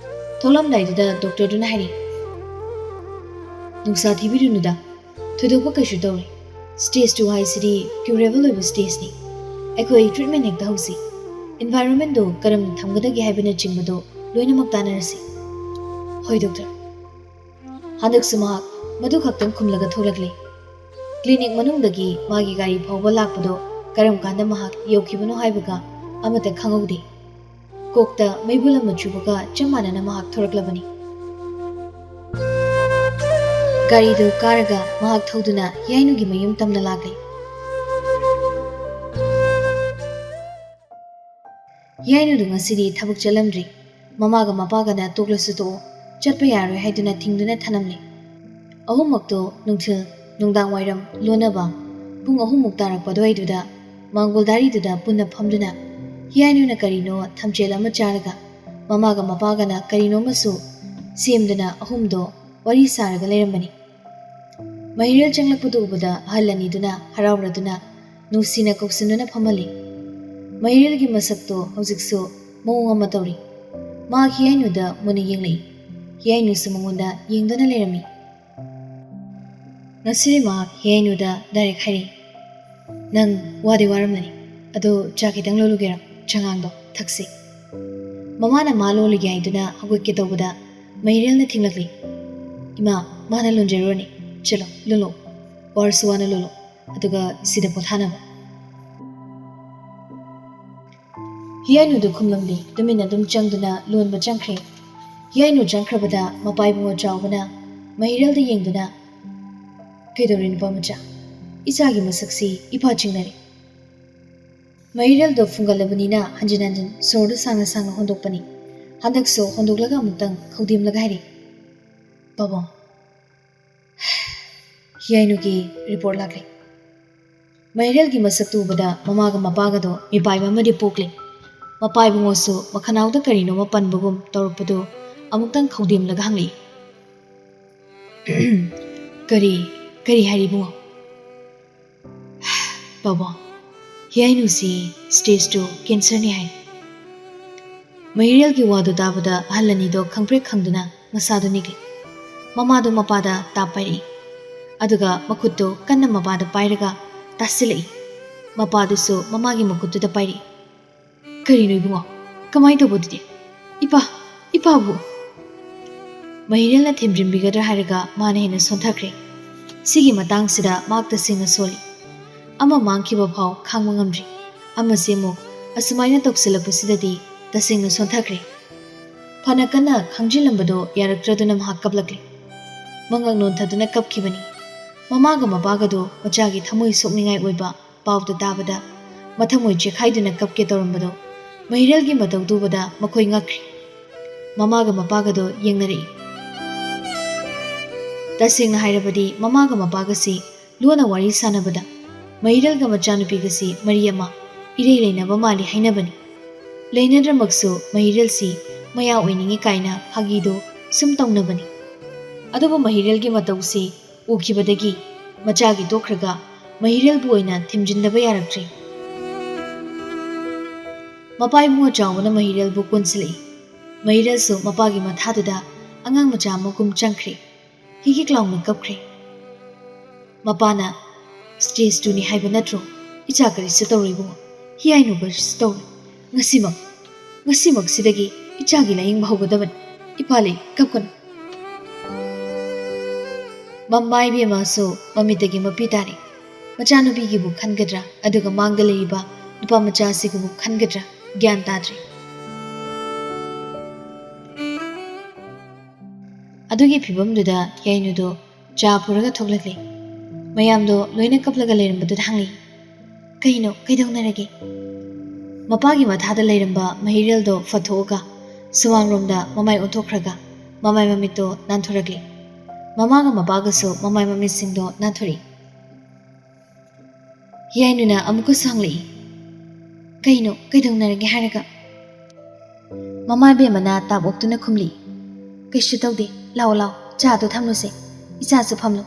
ꯊꯣꯛꯂꯝꯗꯥꯏꯗꯨꯗ ꯗꯣꯛꯇꯔꯗꯨꯅ ꯍꯥꯏꯔꯤ, "ꯅꯨꯡꯁꯥ ꯊꯤꯕꯤꯔꯨꯅꯨꯗ, ꯊꯣꯏꯗꯣꯛꯄ ꯀꯩꯁꯨ ꯇꯧꯔꯣꯏ꯫ Stage two ꯍꯥꯏꯁꯤꯗꯤ ꯀ꯭ꯌꯨꯔꯦꯕꯜ ꯑꯣꯏꯕ ꯁ꯭ꯇꯦꯖꯅꯤ꯫ ꯑꯩꯈꯣꯏ ꯇ꯭ꯔꯤꯠꯃꯦꯟ ꯍꯦꯛꯇ ꯍꯧꯁꯤ꯫ ꯏꯟꯚꯥꯏꯔꯣꯟꯃꯦꯟꯗꯣ ꯀꯔꯝꯅ ꯊꯝꯒꯗꯒꯦ ꯍꯥꯏꯕꯅꯆꯤꯡꯕꯗꯣ ꯂꯣꯏꯅꯃꯛ ꯇꯥꯟꯅꯔꯁꯤ꯫" "ꯍꯣꯏ ꯗꯣꯛꯇꯔ꯫" ꯍꯟꯗꯛꯁꯨ ꯃꯍꯥꯛ ꯃꯗꯨ ꯈꯛꯇꯪ ꯈꯨꯝꯂꯒ ꯊꯣꯛꯂꯛꯂꯦ꯫ ꯀ꯭ꯂꯤꯅꯤꯛ ꯃꯅꯨꯡꯗꯒꯤ ꯃꯥꯒꯤ ꯒꯥꯔꯤ ꯐꯥꯎꯕ ꯂꯥꯛꯄꯗꯣ ꯀꯔꯝ ꯀꯥꯟꯗ ꯃꯍꯥꯛ ꯌꯧꯈꯤꯕꯅꯣ ꯍꯥꯏꯕꯒ ꯑꯃꯠꯇ ꯈꯪꯍꯧꯗꯦ꯫ ꯀꯣꯛꯇ ꯃꯩꯕꯨꯜ ꯑꯃ ꯆꯨꯕꯒ ꯆꯞ ꯃꯥꯟꯅꯅ ꯃꯍꯥꯛ ꯊꯣꯔꯛꯂꯕꯅꯤ꯫ ꯒꯥꯔꯤꯗꯨ ꯀꯥꯔꯒ ꯃꯍꯥꯛ ꯊꯧꯗꯨꯅ ꯍꯤꯌꯥꯏꯅꯨꯒꯤ ꯃꯌꯨꯝ ꯇꯝꯅ ꯂꯥꯛꯂꯤ꯫ ꯍꯤꯌꯥꯏꯅꯨꯗꯨ ꯉꯁꯤꯗꯤ ꯊꯕꯛ ꯆꯠꯂꯝꯗ꯭ꯔꯤ꯫ ꯃꯃꯥꯒ ꯃꯄꯥꯒꯅ ꯇꯣꯛꯂꯁꯨ ꯇꯣꯛꯑꯣ, ꯆꯠꯄ ꯌꯥꯔꯣꯏ ꯍꯥꯏꯗꯨꯅ ꯊꯤꯡꯗꯨꯅ ꯊꯅꯝꯂꯤ꯫ ꯑꯍꯨꯝꯃꯛꯇꯣ ꯅꯨꯡꯊꯤꯜ, ꯅꯨꯡꯗꯥꯡ ꯋꯥꯏꯔꯝ ꯂꯣꯟꯅꯕ ꯄꯨꯡ ꯑꯍꯨꯝꯃꯨꯛ ꯇꯥꯔꯛꯄ ꯑꯗꯨꯋꯥꯏꯗꯨꯗ ꯃꯥꯡꯒꯣꯜ ꯗꯥꯔꯤꯗꯨꯗ ꯄꯨꯟꯅ ꯐꯝꯗꯨꯅ ꯍꯤꯌꯥꯏꯅꯨꯅ ꯀꯔꯤꯅꯣ ꯊꯝꯆꯦꯠ ꯑꯃ ꯆꯥꯔꯒ ꯃꯃꯥꯒ ꯃꯄꯥꯒꯅ ꯀꯔꯤꯅꯣꯃꯁꯨ ꯁꯦꯝꯗꯨꯅ ꯑꯍꯨꯝꯗꯣ ꯋꯥꯔꯤ ꯁꯥꯔꯒ ꯂꯩꯔꯝꯕꯅꯤ꯫ ꯃꯍꯤꯔꯦꯜ ꯆꯪꯂꯛꯄꯗꯨ ꯎꯕꯗ ꯑꯍꯜ ꯑꯅꯤꯗꯨꯅ ꯍꯔꯥꯎꯔꯗꯨꯅ ꯅꯨꯡꯁꯤꯅ ꯀꯧꯁꯤꯟꯗꯨꯅ ꯐꯝꯍꯜꯂꯤ꯫ ꯃꯍꯤꯔꯦꯜꯒꯤ ꯃꯁꯛꯇꯣ ꯍꯧꯖꯤꯛꯁꯨ ꯃꯑꯣꯡ ꯑꯃ ꯇꯧꯔꯤ꯫ ꯃꯍꯥꯛ ꯍꯤꯌꯥꯏꯅꯨꯗ ꯃꯨꯟꯅ ꯌꯦꯡꯂꯛꯏ꯫ ꯍꯤꯌꯥꯏꯅꯨꯁꯨ ꯃꯉꯣꯟꯗ ꯌꯦꯡꯗꯨꯅ ꯂꯩꯔꯝꯃꯤ꯫ ꯉꯁꯤꯗꯤ ꯃꯍꯥꯛ ꯍꯤꯌꯥꯏꯅꯨꯗ ꯗꯥꯏꯔꯦꯛ ꯍꯥꯏꯔꯛꯏ, "ꯅꯪ ꯋꯥꯗꯤ ꯋꯥꯔꯝꯂꯅꯤ, ꯑꯗꯣ ꯆꯥ ꯈꯤꯇꯪ ꯂꯣꯜꯂꯨꯒꯦꯔꯣ? ꯆꯉꯥꯡꯗꯣ ꯊꯛꯁꯤ꯫" ꯃꯃꯥꯅ ꯃꯥ ꯂꯣꯜꯂꯨꯒꯦ ꯍꯥꯏꯗꯨꯅ ꯍꯧꯒꯠꯀꯦ ꯇꯧꯕꯗ ꯃꯍꯤꯔꯦꯜꯅ ꯊꯤꯡꯂꯛꯂꯤ꯫ "ꯏꯃꯥ, ꯃꯥꯅ ꯂꯣꯟꯖꯔꯨꯔꯅꯤ꯫ ꯆꯠꯂꯣ, ꯂꯣꯜꯂꯣ꯫ ꯋꯥꯔꯁꯨ ꯋꯥꯅ ꯂꯣꯜꯂꯣ꯫ ꯑꯗꯨꯒ ꯁꯤꯗ ꯄꯣꯊꯥꯅꯕ꯫" ꯍꯤꯌꯥꯏꯅꯨꯗꯨ ꯈꯨꯝꯂꯝꯗꯦ꯫ ꯇꯨꯃꯤꯟꯅ ꯑꯗꯨꯝ ꯆꯪꯗꯨꯅ ꯂꯣꯟꯕ ꯆꯪꯈ꯭ꯔꯦ꯫ ꯍꯤꯌꯥꯏꯅꯨ ꯆꯪꯈ꯭ꯔꯕꯗ ꯃꯄꯥ ꯏꯕꯨꯡꯉꯣ ꯆꯥꯎꯕꯅ ꯃꯍꯤꯔꯦꯜꯗ ꯌꯦꯡꯗꯨꯅ, "ꯀꯩꯗꯧꯔꯦ ꯅꯨꯄꯥ ꯃꯆꯥ? ꯏꯆꯥꯒꯤ ꯃꯁꯛꯁꯤ ꯏꯄꯥ ꯆꯤꯡꯅꯔꯦ꯫" ꯃꯍꯤꯔꯦꯜꯗꯣ ꯐꯨꯡꯒꯠꯂꯕꯅꯤꯅ ꯍꯟꯖꯤꯟ ꯍꯟꯖꯤꯟ ꯁꯣꯔꯗꯨ ꯁꯥꯡꯅ ꯁꯥꯡꯅ ꯍꯣꯟꯗꯣꯛꯄꯅꯤ꯫ ꯍꯟꯗꯛꯁꯨ ꯍꯣꯟꯗꯣꯛꯂꯒ ꯑꯃꯨꯛꯇꯪ ꯈꯧꯗꯦꯝꯂꯒ ꯍꯥꯏꯔꯤ, "ꯄꯥꯕꯨꯡ, ꯍꯤꯌꯥꯏꯅꯨꯒꯤ ꯔꯤꯄꯣꯔꯠ ꯂꯥꯛꯂꯦ꯫" ꯃꯍꯤꯔꯦꯜꯒꯤ ꯃꯁꯛꯇꯨ ꯎꯕꯗ ꯃꯃꯥꯒ ꯃꯄꯥꯒꯗꯣ ꯃꯤꯄꯥꯏꯕ ꯑꯃꯗꯤ ꯄꯣꯛꯂꯦ꯫ ꯃꯄꯥ ꯏꯕꯨꯡꯉꯣꯁꯨ ꯃꯈꯅꯥꯎꯗ ꯀꯔꯤꯅꯣꯃ ꯄꯟꯕꯒꯨꯝ ꯇꯧꯔꯛꯄꯗꯨ ꯑꯃꯨꯛꯇꯪ ꯈꯧꯗꯦꯝꯂꯒ ꯍꯪꯂꯛꯏ, "ꯀꯔꯤ, ꯀꯔꯤ ꯍꯥꯏꯔꯤ ꯏꯕꯨꯡꯉꯣ?" "ꯄꯥꯕꯨꯡ, ꯍꯤꯌꯥꯏꯅꯨꯁꯤ ꯁ꯭ꯇꯦꯖ ꯇꯨ ꯀꯦꯟꯁꯔꯅꯤ ꯍꯥꯏ꯫" ꯃꯍꯤꯔꯦꯜꯒꯤ ꯋꯥꯗꯨ ꯇꯥꯕꯗ ꯑꯍꯜ ꯑꯅꯤꯗꯣ ꯈꯪꯄ꯭ꯔꯦꯛ ꯈꯪꯗꯨꯅ ꯃꯁꯥꯗꯨ ꯅꯤꯛꯂꯤ꯫ ꯃꯃꯥꯗꯨ ꯃꯄꯥꯗ ꯇꯥꯞ ꯄꯥꯏꯔꯛꯏ꯫ ꯑꯗꯨꯒ ꯃꯈꯨꯠꯇꯨ ꯀꯟꯅ ꯃꯄꯥꯗ ꯄꯥꯏꯔꯒ ꯇꯥꯁꯤꯜꯂꯛꯏ꯫ ꯃꯄꯥꯗꯨꯁꯨ ꯃꯃꯥꯒꯤ ꯃꯈꯨꯠꯇꯨꯗ ꯄꯥꯏꯔꯛꯏ꯫ "ꯀꯔꯤꯅꯣ ꯏꯕꯨꯡꯉꯣ? ꯀꯃꯥꯏꯅ ꯇꯧꯕꯗꯨꯗꯤ? ꯏꯄꯥ, ꯏꯄꯥꯕꯨ?" ꯃꯍꯤꯔꯦꯜꯅ ꯊꯦꯝꯖꯤꯟꯕꯤꯒꯗ꯭ꯔꯥ ꯍꯥꯏꯔꯒ ꯃꯥꯅ ꯍꯦꯟꯅ ꯁꯣꯟꯊꯈ꯭ꯔꯦ꯫ ꯁꯤꯒꯤ ꯃꯇꯥꯡꯁꯤꯗ ꯃꯍꯥꯛ ꯇꯁꯦꯡꯅ ꯁꯣꯜꯂꯤ꯫ ꯑꯃ ꯃꯥꯡꯈꯤꯕ ꯐꯥꯎ ꯈꯥꯡꯕ ꯉꯝꯗ꯭ꯔꯤ꯫ ꯑꯃꯁꯤ ꯑꯃꯨꯛ ꯑꯁꯨꯃꯥꯏꯅ ꯇꯧꯁꯤꯜꯂꯛꯄꯁꯤꯗꯗꯤ ꯇꯁꯦꯡꯅ ꯁꯣꯟꯊꯈ꯭ꯔꯦ꯫ ꯐꯅ ꯀꯟꯅ ꯈꯥꯡꯖꯤꯜꯂꯝꯕꯗꯣ ꯌꯥꯔꯛꯇ꯭ꯔꯗꯨꯅ ꯃꯍꯥꯛ ꯀꯞꯂꯛꯂꯦ꯫ ꯃꯉꯛ ꯅꯣꯟꯊꯗꯨꯅ ꯀꯞꯈꯤꯕꯅꯤ꯫ ꯃꯃꯥꯒ ꯃꯄꯥꯒꯗꯣ ꯃꯆꯥꯒꯤ ꯊꯃꯣꯏ ꯁꯣꯛꯅꯤꯡꯉꯥꯏ ꯑꯣꯏꯕ ꯄꯥꯎꯗ ꯇꯥꯕꯗ ꯃꯊꯃꯣꯏ ꯆꯦꯈꯥꯏꯗꯨꯅ ꯀꯞꯀꯦ ꯇꯧꯔꯝꯕꯗꯣ ꯃꯍꯤꯔꯦꯜꯒꯤ ꯃꯇꯧꯗꯨ ꯎꯕꯗ ꯃꯈꯣꯏ ꯉꯛꯈ꯭ꯔꯦ꯫ ꯃꯃꯥꯒ ꯃꯄꯥꯒꯗꯣ ꯌꯦꯡꯅꯔꯛꯏ꯫ ꯇꯁꯦꯡꯅ ꯍꯥꯏꯔꯕꯗꯤ ꯃꯃꯥꯒ ꯃꯄꯥꯒꯁꯤ ꯂꯣꯟꯅ ꯋꯥꯔꯤ ꯁꯥꯟꯅꯕꯗ ꯃꯍꯤꯔꯦꯜꯒ ꯃꯆꯥꯅꯨꯄꯤꯒꯁꯤ ꯃꯔꯤ ꯑꯃ ꯏꯔꯩ ꯂꯩꯅꯕ ꯃꯥꯜꯂꯤ ꯍꯥꯏꯅꯕꯅꯤ꯫ ꯂꯩꯅꯗ꯭ꯔꯃꯛꯁꯨ ꯃꯍꯤꯔꯦꯜꯁꯤ ꯃꯌꯥ ꯑꯣꯏꯅꯤꯡꯏ ꯀꯥꯏꯅ ꯐꯥꯒꯤꯗꯣ ꯁꯨꯝ ꯇꯧꯅꯕꯅꯤ꯫ ꯑꯗꯨꯕꯨ ꯃꯍꯤꯔꯦꯜꯒꯤ ꯃꯇꯧꯁꯤ ꯎꯈꯤꯕꯗꯒꯤ ꯃꯆꯥꯒꯤ ꯇꯣꯛꯈ꯭ꯔꯒ ꯃꯍꯤꯔꯦꯜꯕꯨ ꯑꯣꯏꯅ ꯊꯤꯝꯖꯤꯟꯗꯕ ꯌꯥꯔꯛꯇ꯭ꯔꯦ꯫ ꯃꯄꯥ ꯏꯕꯨꯡꯉꯣ ꯆꯥꯎꯕꯅ ꯃꯍꯤꯔꯦꯜꯕꯨ ꯀꯣꯟꯁꯤꯜꯂꯛꯏ꯫ ꯃꯍꯤꯔꯦꯜꯁꯨ ꯃꯄꯥꯒꯤ ꯃꯊꯥꯗꯨꯗ ꯑꯉꯥꯡ ꯃꯆꯥ ꯑꯃꯒꯨꯝ ꯆꯪꯈ꯭ꯔꯦ꯫ ꯍꯤꯒꯤꯛ ꯂꯥꯎꯅ ꯀꯞꯈ꯭ꯔꯦ꯫ ꯃꯄꯥꯅ, "ꯁ꯭ꯇꯦꯖ ꯇꯨꯅꯤ ꯍꯥꯏꯕ ꯅꯠꯇ꯭ꯔꯣ? ꯏꯆꯥ ꯀꯔꯤꯁꯨ ꯇꯧꯔꯣꯏ ꯏꯕꯨꯡꯉꯣ꯫ ꯍꯤꯌꯥꯏꯅꯨ ꯀꯔꯤꯁꯨ ꯇꯧꯔꯣꯏ꯫ ꯉꯁꯤꯃꯛ, ꯉꯁꯤꯃꯛꯁꯤꯗꯒꯤ ꯏꯆꯥꯒꯤ ꯂꯥꯌꯦꯡꯕ ꯍꯧꯒꯗꯕꯅꯤ꯫ ꯏꯄꯥ ꯂꯩ, ꯀꯞꯀꯅꯨ꯫" ꯃꯃꯥ ꯏꯕꯦꯝꯃꯁꯨ ꯃꯃꯤꯠꯇꯒꯤ ꯃꯄꯤ ꯇꯥꯔꯦ꯫ ꯃꯆꯥꯅꯨꯄꯤꯒꯤꯕꯨ ꯈꯟꯒꯗ꯭ꯔꯥ, ꯑꯗꯨꯒ ꯃꯥꯡꯗ ꯂꯩꯔꯤꯕ ꯅꯨꯄꯥ ꯃꯆꯥ ꯑꯁꯤꯒꯤꯕꯨ ꯈꯟꯒꯗ꯭ꯔꯥ, ꯒ꯭ꯌꯥꯟ ꯇꯥꯗ꯭ꯔꯦ꯫ ꯑꯗꯨꯒꯤ ꯐꯤꯕꯝꯗꯨꯗ ꯌꯥꯏꯅꯨꯗꯣ ꯆꯥ ꯄꯨꯔꯒ ꯊꯣꯛꯂꯛꯂꯦ꯫ ꯃꯌꯥꯝꯗꯣ ꯂꯣꯏꯅ ꯀꯞꯂꯒ ꯂꯩꯔꯝꯕꯗꯨꯗ ꯍꯪꯉꯤ, "ꯀꯩꯅꯣ? ꯀꯩꯗꯧꯅꯔꯒꯦ?" ꯃꯄꯥꯒꯤ ꯃꯊꯥꯗ ꯂꯩꯔꯝꯕ ꯃꯍꯤꯔꯦꯜꯗꯣ ꯐꯠꯊꯣꯛꯑꯒ ꯁꯨꯃꯥꯡꯂꯣꯝꯗ ꯃꯃꯥꯏ ꯑꯣꯟꯊꯣꯛꯈ꯭ꯔꯒ ꯃꯃꯥꯏ ꯃꯃꯤꯠꯇꯣ ꯅꯥꯟꯊꯣꯔꯛꯂꯦ꯫ ꯃꯃꯥꯒ ꯃꯄꯥꯒꯁꯨ ꯃꯃꯥꯏ ꯃꯃꯤꯠꯁꯤꯡꯗꯣ ꯅꯥꯟꯊꯣꯔꯛꯏ꯫ ꯌꯥꯏꯅꯨꯅ ꯑꯃꯨꯛꯀꯁꯨ ꯍꯪꯂꯛꯏ, "ꯀꯩꯅꯣ? ꯀꯩꯗꯧꯅꯔꯒꯦ?" ꯍꯥꯏꯔꯒ ꯃꯃꯥ ꯏꯕꯦꯝꯃꯅ ꯇꯥꯞ ꯑꯣꯛꯇꯨꯅ ꯈꯨꯝꯂꯤ, "ꯀꯩꯁꯨ ꯇꯧꯗꯦ, ꯂꯥꯛꯑꯣ ꯂꯥꯛꯑꯣ, ꯆꯥꯗꯣ ꯊꯝꯂꯨꯁꯦ, ꯏꯆꯥꯁꯨ ꯐꯝꯂꯣ꯫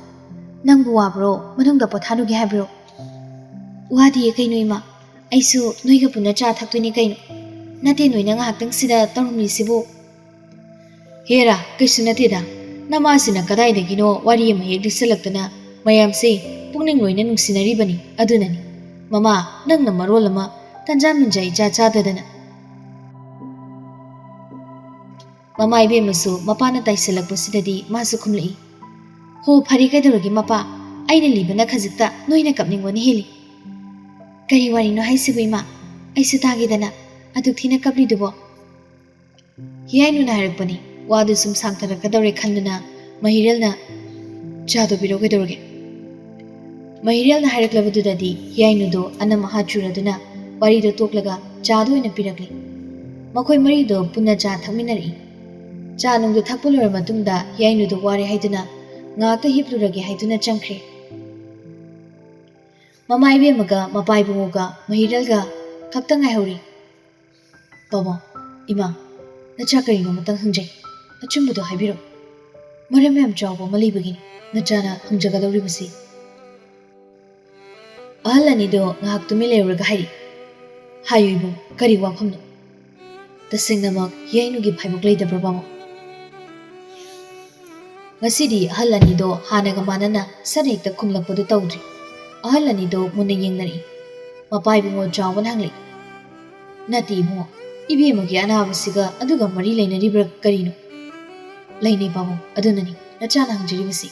ꯅꯪꯕꯨ ꯋꯥꯕ꯭ꯔꯣ? ꯃꯅꯨꯡꯗ ꯄꯣꯊꯥꯔꯨꯒꯦ ꯍꯥꯏꯕ꯭ꯔꯣ?" "ꯋꯥꯗꯤꯌꯦ ꯀꯩꯅꯣ ꯏꯃꯥ, ꯑꯩꯁꯨ ꯅꯣꯏꯒ ꯄꯨꯟꯅ ꯆꯥ ꯊꯛꯇꯣꯏꯅꯦ ꯀꯩꯅꯣ꯫ ꯅꯠꯇꯦ, ꯅꯣꯏꯅ ꯉꯥꯏꯍꯥꯛꯇꯪ ꯁꯤꯗ ꯇꯧꯔꯝꯂꯤꯁꯤꯕꯨ?" "ꯍꯦꯔꯥ, ꯀꯩꯁꯨ ꯅꯠꯇꯦꯗ, ꯅꯃꯥꯁꯤꯅ ꯀꯗꯥꯏꯗꯒꯤꯅꯣ ꯋꯥꯔꯤ ꯑꯃ ꯍꯦꯛ ꯂꯤꯁꯜꯂꯛꯇꯅ꯫ ꯃꯌꯥꯝꯁꯦ ꯄꯨꯛꯅꯤꯡ ꯂꯣꯏꯅ ꯅꯨꯡꯁꯤꯅꯔꯤꯕꯅꯤ, ꯑꯗꯨꯅꯅꯤ꯫ ꯃꯃꯥ, ꯅꯪꯅ ꯃꯔꯣꯜ ꯑꯃ ꯇꯟꯖꯥ ꯃꯦꯟꯖꯥ ꯏꯆꯥ ꯆꯥꯗꯗꯅ꯫" ꯃꯃꯥ ꯏꯕꯦꯝꯃꯁꯨ ꯃꯄꯥꯅ ꯇꯥꯏꯁꯜꯂꯛꯄꯁꯤꯗꯗꯤ ꯃꯥꯁꯨ ꯈꯨꯝꯂꯛꯏ, "ꯍꯣ, ꯐꯔꯦ, ꯀꯩꯗꯧꯔꯒꯦ ꯃꯄꯥ? ꯑꯩꯅ ꯂꯤꯕꯅ ꯈꯖꯤꯛꯇ ꯅꯣꯏꯅ ꯀꯞꯅꯤꯡꯕꯅ ꯍꯦꯜꯂꯤ꯫" "ꯀꯔꯤ ꯋꯥꯔꯤꯅꯣ ꯍꯥꯏꯁꯤꯕꯨ ꯏꯃꯥ? ꯑꯩꯁꯨ ꯇꯥꯒꯦꯗꯅ꯫ ꯑꯗꯨꯛ ꯊꯤꯅ ꯀꯞꯂꯤꯗꯨꯕꯣ?" ꯍꯤꯌꯥꯏꯅꯨꯅ ꯍꯥꯏꯔꯛꯄꯅꯤ꯫ ꯋꯥꯗꯨ ꯁꯨꯝ ꯁꯥꯡꯊꯔꯛꯀꯗꯧꯔꯦ ꯈꯟꯗꯨꯅ ꯃꯍꯤꯔꯦꯜꯅ, "ꯆꯥꯗꯣ ꯄꯤꯔꯛꯑꯣ, ꯀꯩꯗꯧꯔꯒꯦ?" ꯃꯍꯤꯔꯦꯜꯅ ꯍꯥꯏꯔꯛꯂꯕꯗꯨꯗꯗꯤ ꯍꯤꯌꯥꯏꯅꯨꯗꯣ ꯑꯅꯝ ꯑꯍꯥ ꯆꯨꯔꯗꯨꯅ ꯋꯥꯔꯤꯗꯣ ꯇꯣꯛꯂꯒ ꯆꯥꯗꯣ ꯑꯣꯏꯅ ꯄꯤꯔꯛꯂꯤ꯫ ꯃꯈꯣꯏ ꯃꯔꯤꯗꯣ ꯄꯨꯟꯅ ꯆꯥ ꯊꯛꯃꯤꯟꯅꯔꯛꯏ꯫ ꯆꯥ ꯅꯨꯡꯗꯨ ꯊꯛꯄ ꯂꯣꯏꯔꯕ ꯃꯇꯨꯡꯗ ꯍꯤꯌꯥꯏꯅꯨꯗꯣ ꯋꯥꯔꯦ ꯍꯥꯏꯗꯨꯅ ꯉꯥꯏꯍꯥꯛꯇ ꯍꯤꯞꯂꯨꯔꯒꯦ ꯍꯥꯏꯗꯨꯅ ꯆꯪꯈ꯭ꯔꯦ꯫ ꯃꯃꯥ ꯏꯕꯦꯝꯃꯒ ꯃꯄꯥ ꯏꯕꯨꯡꯉꯣꯒ ꯃꯍꯤꯔꯦꯜꯒ ꯈꯛꯇ ꯉꯥꯏꯍꯧꯔꯤ꯫ "ꯄꯥꯕꯨꯡ, ꯏꯃꯥ, ꯅꯆꯥ ꯀꯔꯤꯅꯣ ꯑꯃꯇꯪ ꯍꯪꯖꯩ꯫ ꯑꯆꯨꯝꯕꯗꯣ ꯍꯥꯏꯕꯤꯔꯛꯎ꯫ ꯃꯔꯝ ꯌꯥꯝ ꯆꯥꯎꯕ ꯑꯃ ꯂꯩꯕꯒꯤꯅꯤ ꯅꯆꯥꯅ ꯍꯪꯖꯒꯗꯧꯔꯤꯕꯁꯤ꯫" ꯑꯍꯜ ꯑꯅꯤꯗꯣ ꯉꯥꯏꯍꯥꯛ ꯇꯨꯃꯤꯟ ꯂꯩꯔꯨꯔꯒ ꯍꯥꯏꯔꯤ, "ꯍꯥꯏꯌꯨ ꯏꯕꯨꯡ, ꯀꯔꯤ ꯋꯥꯐꯝꯅꯣ?" "ꯇꯁꯦꯡꯅꯃꯛ ꯍꯤꯌꯥꯏꯅꯨꯒꯤ ꯐꯥꯏꯕꯣꯛ ꯂꯩꯇꯕ꯭ꯔꯣ ꯄꯥꯕꯨꯡ?" ꯉꯁꯤꯗꯤ ꯑꯍꯜ ꯑꯅꯤꯗꯣ ꯍꯥꯟꯅꯒ ꯃꯥꯟꯅꯅ ꯁꯠ ꯍꯦꯛꯇ ꯈꯨꯝꯂꯛꯄꯗꯨ ꯇꯧꯗ꯭ꯔꯤ꯫ ꯑꯍꯜ ꯑꯅꯤꯗꯣ ꯃꯨꯟꯅ ꯌꯦꯡꯅꯔꯛꯏ꯫ ꯃꯄꯥ ꯏꯕꯨꯡꯉꯣ ꯆꯥꯎꯕꯅ ꯍꯪꯂꯛꯏ, "ꯅꯠꯇꯦ ꯏꯕꯨꯡꯉꯣ, ꯏꯕꯦꯝꯃꯒꯤ ꯑꯅꯥꯕꯁꯤꯒ ꯑꯗꯨꯒ ꯃꯔꯤ ꯂꯩꯅꯔꯤꯕ꯭ꯔꯥ ꯀꯔꯤꯅꯣ?" "ꯂꯩꯅꯩ ꯄꯥꯕꯨꯡ, ꯑꯗꯨꯅꯅꯤ ꯅꯆꯥꯅ ꯍꯪꯖꯔꯤꯕꯁꯤ꯫"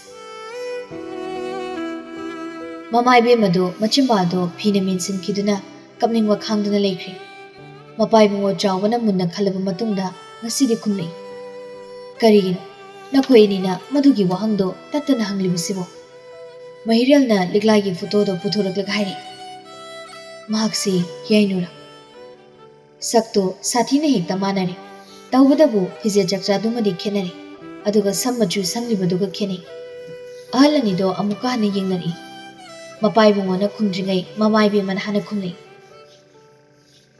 ꯃꯃꯥ ꯏꯕꯦꯝꯃꯗꯣ ꯃꯆꯤꯟꯕꯥꯗꯣ ꯐꯤꯅ ꯃꯦꯟꯁꯤꯟꯈꯤꯗꯨꯅ ꯀꯞꯅꯤꯡꯕ ꯈꯥꯡꯗꯨꯅ ꯂꯩꯈ꯭ꯔꯦ꯫ ꯃꯄꯥ ꯏꯕꯨꯡꯉꯣ ꯆꯥꯎꯕꯅ ꯃꯨꯟꯅ ꯈꯜꯂꯕ ꯃꯇꯨꯡꯗ ꯉꯁꯤꯗꯤ ꯈꯨꯝꯂꯛꯏ, "ꯀꯔꯤꯒꯤꯅꯣ? ꯅꯈꯣꯏ ꯑꯅꯤꯅ ꯃꯗꯨꯒꯤ ꯋꯥꯍꯪꯗꯣ ꯇꯠꯇꯅ ꯍꯪꯂꯤꯕꯁꯤꯕꯣ?" ꯃꯍꯤꯔꯦꯜꯅ ꯂꯤꯛꯂꯥꯏꯒꯤ ꯐꯣꯇꯣꯗꯣ ꯄꯨꯊꯣꯔꯛꯂꯒ ꯍꯥꯏꯔꯛꯏ, "ꯃꯍꯥꯛꯁꯤ ꯍꯤꯌꯥꯏꯅꯨꯔꯥ?" ꯁꯛꯇꯣ ꯁꯥꯊꯤꯅ ꯍꯦꯛꯇ ꯃꯥꯟꯅꯔꯦ꯫ ꯇꯧꯕꯇꯕꯨ ꯐꯤꯖꯦꯠ ꯆꯥꯛꯆꯥꯗꯨꯃꯗꯤ ꯈꯦꯠꯅꯔꯦ꯫ ꯑꯗꯨꯒ ꯁꯝ ꯃꯆꯨ ꯁꯪꯂꯤꯕꯗꯨꯒ ꯈꯦꯠꯅꯩ꯫ ꯑꯍꯜ ꯑꯅꯤꯗꯣ ꯑꯃꯨꯛꯀ ꯍꯟꯅ ꯌꯦꯡꯅꯔꯛꯏ꯫ ꯃꯄꯥ ꯏꯕꯨꯡꯉꯣꯅ ꯈꯨꯝꯗ꯭ꯔꯤꯉꯩ ꯃꯃꯥ ꯏꯕꯦꯝꯃꯅ ꯍꯥꯟꯅ ꯈꯨꯝꯂꯛꯏ,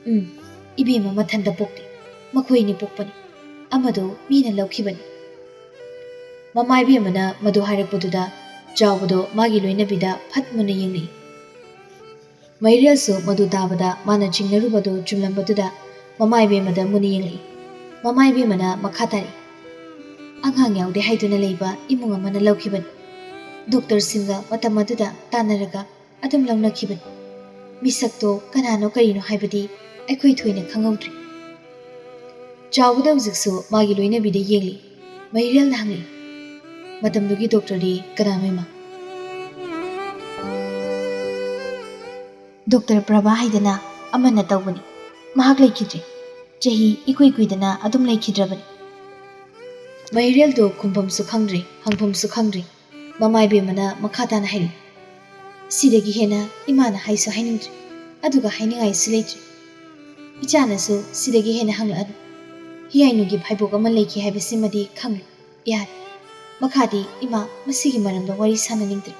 "ꯎꯝ, ꯏꯕꯦꯝꯃ ꯃꯊꯟꯇ ꯄꯣꯛꯇꯦ꯫ ꯃꯈꯣꯏ ꯑꯅꯤ ꯄꯣꯛꯄꯅꯤ꯫ ꯑꯃꯗꯣ ꯃꯤꯅ ꯂꯧꯈꯤꯕꯅꯤ꯫" ꯃꯃꯥ ꯏꯕꯦꯝꯃꯅ ꯃꯗꯨ ꯍꯥꯏꯔꯛꯄꯗꯨꯗ ꯆꯥꯎꯕꯗꯣ ꯃꯥꯒꯤ ꯂꯣꯏꯅꯕꯤꯗ ꯐꯠ ꯃꯨꯟꯅ ꯌꯦꯡꯂꯛꯏ꯫ ꯃꯩꯔꯦꯜꯁꯨ ꯃꯗꯨ ꯇꯥꯕꯗ ꯃꯥꯅ ꯆꯤꯡꯅꯔꯨꯕꯗꯨ ꯆꯨꯝꯂꯝꯕꯗꯨꯗ ꯃꯃꯥ ꯏꯕꯦꯝꯃꯗ ꯃꯨꯟꯅ ꯌꯦꯡꯂꯛꯏ꯫ ꯃꯃꯥ ꯏꯕꯦꯝꯃꯅ ꯃꯈꯥ ꯇꯥꯔꯛꯏ, "ꯑꯉꯥꯡ ꯌꯥꯎꯗꯦ ꯍꯥꯏꯗꯨꯅ ꯂꯩꯕ ꯏꯃꯨꯡ ꯑꯃꯅ ꯂꯧꯈꯤꯕꯅꯤ꯫ ꯗꯣꯛꯇꯔꯁꯤꯡꯒ ꯃꯇꯝ ꯑꯗꯨꯗ ꯇꯥꯟꯅꯔꯒ ꯑꯗꯨꯝ ꯂꯧꯅꯈꯤꯕꯅꯤ꯫ ꯃꯤꯁꯛꯇꯣ ꯀꯅꯥꯅꯣ ꯀꯔꯤꯅꯣ ꯍꯥꯏꯕꯗꯤ ꯑꯩꯈꯣꯏ ꯊꯣꯏꯅ ꯈꯪꯍꯧꯗ꯭ꯔꯤ꯫" ꯆꯥꯎꯕꯗ ꯍꯧꯖꯤꯛꯁꯨ ꯃꯥꯒꯤ ꯂꯣꯏꯅꯕꯤꯗ ꯌꯦꯡꯂꯤ꯫ ꯃꯩꯔꯦꯜꯅ ꯍꯪꯂꯤ, "ꯃꯇꯝꯗꯨꯒꯤ ꯗꯣꯛꯇꯔꯗꯤ ꯀꯅꯥꯅꯣ ꯏꯃꯥ?" "ꯗꯣꯛꯇꯔ ꯄ꯭ꯔꯚꯥ ꯍꯥꯏꯗꯅ ꯑꯃꯅ ꯇꯧꯕꯅꯤ꯫ ꯃꯍꯥꯛ ꯂꯩꯈꯤꯗ꯭ꯔꯦ꯫ ꯆꯍꯤ ꯏꯀꯨꯏ ꯀꯨꯏꯗꯅ ꯑꯗꯨꯝ ꯂꯩꯈꯤꯗ꯭ꯔꯕꯅꯤ꯫ ꯃꯍꯤꯔꯦꯜꯗꯨ ꯈꯨꯝꯐꯝꯁꯨ ꯈꯪꯗ꯭ꯔꯦ, ꯍꯪꯐꯝꯁꯨ ꯈꯪꯗ꯭ꯔꯦ꯫ ꯃꯃꯥ ꯏꯕꯦꯝꯃꯅ ꯃꯈꯥ ꯇꯥꯅ ꯍꯥꯏꯔꯤ, "ꯁꯤꯗꯒꯤ ꯍꯦꯟꯅ ꯏꯃꯥꯅ ꯍꯥꯏꯁꯨ ꯍꯥꯏꯅꯤꯡꯗ꯭ꯔꯦ, ꯑꯗꯨꯒ ꯍꯥꯏꯅꯤꯡꯉꯥꯏꯁꯨ ꯂꯩꯇ꯭ꯔꯦ꯫ ꯏꯆꯥꯅꯁꯨ ꯁꯤꯗꯒꯤ ꯍꯦꯟꯅ ꯍꯪꯂꯛꯑꯅꯨ꯫ ꯍꯤꯌꯥꯏꯅꯨꯒꯤ ꯐꯥꯏꯕꯣꯛ ꯑꯃ ꯂꯩꯈꯤ ꯍꯥꯏꯕꯁꯤꯃꯗꯤ ꯈꯪꯂꯨ꯫ ꯌꯥꯔꯦ꯫ ꯃꯈꯥꯗꯤ ꯏꯃꯥ ꯃꯁꯤꯒꯤ ꯃꯔꯝꯗ ꯋꯥꯔꯤ ꯁꯥꯟꯅꯅꯤꯡꯗ꯭ꯔꯦ꯫"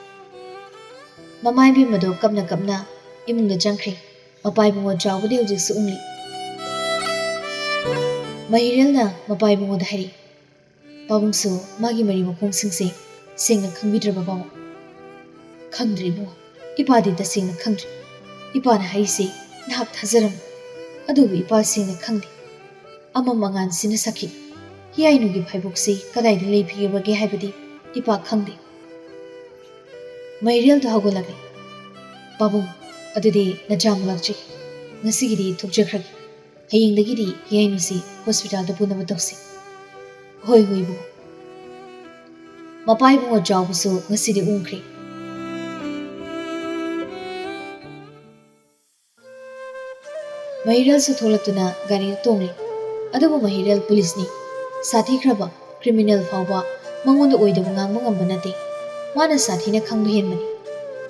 ꯃꯃꯥ ꯏꯕꯦꯝꯃꯗꯣ ꯀꯞꯅ ꯀꯞꯅ ꯏꯃꯨꯡꯗ ꯆꯪꯈ꯭ꯔꯦ꯫ ꯃꯄꯥ ꯏꯕꯨꯡꯉꯣ ꯆꯥꯎꯕꯗꯤ ꯍꯧꯖꯤꯛꯁꯨ ꯎꯪꯂꯤ꯫ ꯃꯍꯤꯔꯦꯜꯅ ꯃꯄꯥ ꯏꯕꯨꯡꯉꯣꯗ ꯍꯥꯏꯔꯤ, "ꯄꯥꯕꯨꯡꯁꯨ ꯃꯥꯒꯤ ꯃꯔꯤ ꯃꯈꯣꯡꯁꯤꯡꯁꯦ ꯁꯦꯡꯅ ꯈꯪꯕꯤꯗ꯭ꯔꯕ ꯄꯥꯕꯨꯡ?" "ꯈꯪꯗ꯭ꯔꯦ ꯏꯕꯨꯡꯉꯣ, ꯏꯄꯥꯗꯤ ꯇꯁꯦꯡꯅ ꯈꯪꯗ꯭ꯔꯦ꯫ ꯏꯄꯥꯅ ꯍꯥꯏꯔꯤꯁꯦ ꯅꯍꯥꯛ ꯊꯥꯖꯔꯝꯃꯤ, ꯑꯗꯨꯕꯨ ꯏꯄꯥ ꯁꯦꯡꯅ ꯈꯪꯗꯦ꯫ ꯑꯃꯝ ꯑꯉꯥꯟꯁꯤꯅ ꯁꯥꯈꯤ꯫ ꯍꯤꯌꯥꯏꯅꯨꯒꯤ ꯐꯥꯏꯕꯣꯛꯁꯤ ꯀꯗꯥꯏꯗ ꯂꯩꯕꯤꯒꯕꯒꯦ ꯍꯥꯏꯕꯗꯤ ꯏꯄꯥ ꯈꯪꯗꯦ꯫" ꯃꯍꯤꯔꯦꯜꯗꯨ ꯍꯧꯒꯠꯂꯛꯂꯦ꯫ "ꯄꯥꯕꯨꯡ, ꯑꯗꯨꯗꯤ ꯅꯆꯥ ꯑꯃꯨꯛ ꯂꯥꯛꯆꯩ꯫ ꯉꯁꯤꯒꯤꯗꯤ ꯊꯣꯛꯆꯈ꯭ꯔꯒꯦ꯫ ꯍꯌꯦꯡꯗꯒꯤꯗꯤ ꯍꯤꯌꯥꯏꯅꯨꯁꯤ ꯍꯣꯁꯄꯤꯇꯥꯜꯗ ꯄꯨꯅꯕ ꯇꯧꯁꯤ꯫" "ꯍꯣꯏ, ꯍꯣꯏ ꯏꯕꯨꯡꯉꯣ꯫" ꯃꯄꯥ ꯏꯕꯨꯡꯉꯣ ꯆꯥꯎꯕꯁꯨ ꯉꯁꯤꯗꯤ ꯎꯪꯈ꯭ꯔꯦ꯫ ꯃꯍꯤꯔꯦꯜꯁꯨ ꯊꯣꯛꯂꯛꯇꯨꯅ ꯒꯥꯔꯤꯗ ꯇꯣꯡꯂꯦ꯫ ꯑꯗꯨꯕꯨ ꯃꯍꯤꯔꯦꯜ ꯄꯨꯂꯤꯁꯅꯤ꯫ ꯁꯥꯊꯤꯈ꯭ꯔꯕ ꯀ꯭ꯔꯤꯃꯤꯅꯦꯜ ꯐꯥꯎꯕ ꯃꯉꯣꯟꯗ ꯑꯣꯏꯗꯕ ꯉꯥꯡꯕ ꯉꯝꯕ ꯅꯠꯇꯦ꯫ ꯃꯥꯅ ꯁꯥꯊꯤꯅ ꯈꯪꯕ ꯍꯦꯟꯕꯅꯤ꯫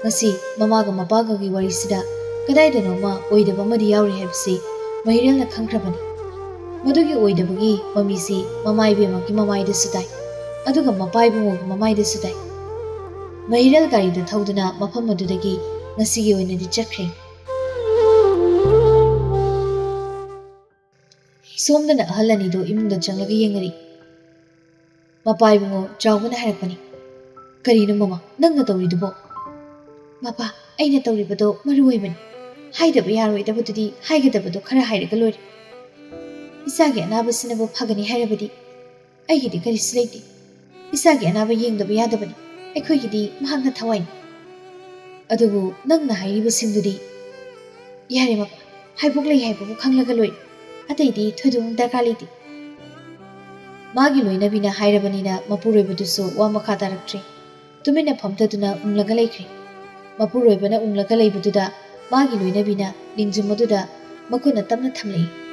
ꯉꯁꯤ ꯃꯃꯥꯒ ꯃꯄꯥꯒꯒꯤ ꯋꯥꯔꯤꯁꯤꯗ ꯀꯗꯥꯏꯗꯅꯣꯃ ꯑꯣꯏꯗꯕ ꯑꯃꯗꯤ ꯌꯥꯎꯔꯤ ꯍꯥꯏꯕꯁꯤ ꯃꯍꯤꯔꯦꯜꯅ ꯈꯪꯈ꯭ꯔꯕꯅꯤ꯫ ꯃꯗꯨꯒꯤ ꯑꯣꯏꯗꯕꯒꯤ ꯃꯃꯤꯁꯤ ꯃꯃꯥ ꯏꯕꯦꯝꯃꯒꯤ ꯃꯃꯥꯏꯗꯁꯨ ꯇꯥꯏ, ꯑꯗꯨꯒ ꯃꯄꯥ ꯏꯕꯨꯡꯉꯣꯒꯤ ꯃꯃꯥꯏꯗꯁꯨ ꯇꯥꯏ꯫ ꯃꯍꯤꯔꯦꯜ ꯒꯥꯔꯤꯗ ꯊꯧꯗꯨꯅ ꯃꯐꯝ ꯑꯗꯨꯗꯒꯤ ꯉꯁꯤꯒꯤ ꯑꯣꯏꯅꯗꯤ ꯆꯠꯈ꯭ꯔꯦ꯫ ꯁꯣꯝꯗꯅ ꯑꯍꯜ ꯑꯅꯤꯗꯣ ꯏꯃꯨꯡꯗ ꯆꯪꯂꯒ ꯌꯦꯡꯅꯔꯤ꯫ ꯃꯄꯥ ꯏꯕꯨꯡꯉꯣ ꯆꯥꯎꯕꯅ ꯍꯥꯏꯔꯛꯄꯅꯤ, "ꯀꯔꯤꯅꯣ ꯃꯃꯥ, ꯅꯪꯅ ꯇꯧꯔꯤꯗꯨꯕꯣ?" "ꯃꯄꯥ, ꯑꯩꯅ ꯇꯧꯔꯤꯕꯗꯣ ꯃꯔꯨ ꯑꯣꯏꯕꯅꯤ꯫ ꯍꯥꯏꯗꯕ ꯌꯥꯔꯣꯏꯗꯕꯗꯨꯗꯤ ꯍꯥꯏꯒꯗꯕꯗꯣ ꯈꯔ ꯍꯥꯏꯔꯒ ꯂꯣꯏꯔꯦ꯫ ꯏꯆꯥꯒꯤ ꯑꯅꯥꯕꯁꯤꯅꯕꯨ ꯐꯒꯅꯤ ꯍꯥꯏꯔꯕꯗꯤ ꯑꯩꯒꯤꯗꯤ ꯀꯔꯤꯁꯨ ꯂꯩꯇꯦ꯫ ꯏꯆꯥꯒꯤ ꯑꯅꯥꯕ ꯌꯦꯡꯗꯕ ꯌꯥꯗꯕꯅꯤ꯫ ꯑꯩꯈꯣꯏꯒꯤꯗꯤ ꯃꯍꯥꯛꯅ ꯊꯋꯥꯏꯅꯤ꯫" "ꯑꯗꯨꯕꯨ ꯅꯪꯅ ꯍꯥꯏꯔꯤꯕꯁꯤꯡꯗꯨꯗꯤ?" "ꯌꯥꯔꯦ ꯃꯄꯥ, ꯐꯥꯏꯕꯣꯛ ꯂꯩ ꯍꯥꯏꯕꯕꯨ ꯈꯪꯂꯒ ꯂꯣꯏꯔꯦ꯫ ꯑꯇꯩꯗꯤ ꯊꯣꯏꯗꯣꯛꯅ ꯗꯔꯀꯥꯔ ꯂꯩꯇꯦ꯫" ꯃꯥꯒꯤ ꯂꯣꯏꯅꯕꯤꯅ ꯍꯥꯏꯔꯕꯅꯤꯅ ꯃꯄꯨꯔꯣꯏꯕꯗꯨꯁꯨ ꯋꯥ ꯃꯈꯥ ꯇꯥꯔꯛꯇ꯭ꯔꯦ꯫ ꯇꯨꯃꯤꯟꯅ ꯐꯝꯊꯗꯨꯅ ꯎꯪꯂꯒ ꯂꯩꯈ꯭ꯔꯦ꯫ ꯃꯄꯨꯔꯣꯏꯕꯅ ꯎꯪꯂꯒ ꯂꯩꯕꯗꯨꯗ ꯃꯥꯒꯤ ꯂꯣꯏꯅꯕꯤꯅ ꯅꯤꯡꯖꯨꯝ ꯑꯗꯨꯗ ꯃꯈꯣꯏꯅ ꯇꯞꯅ ꯊꯝꯂꯛꯏ꯫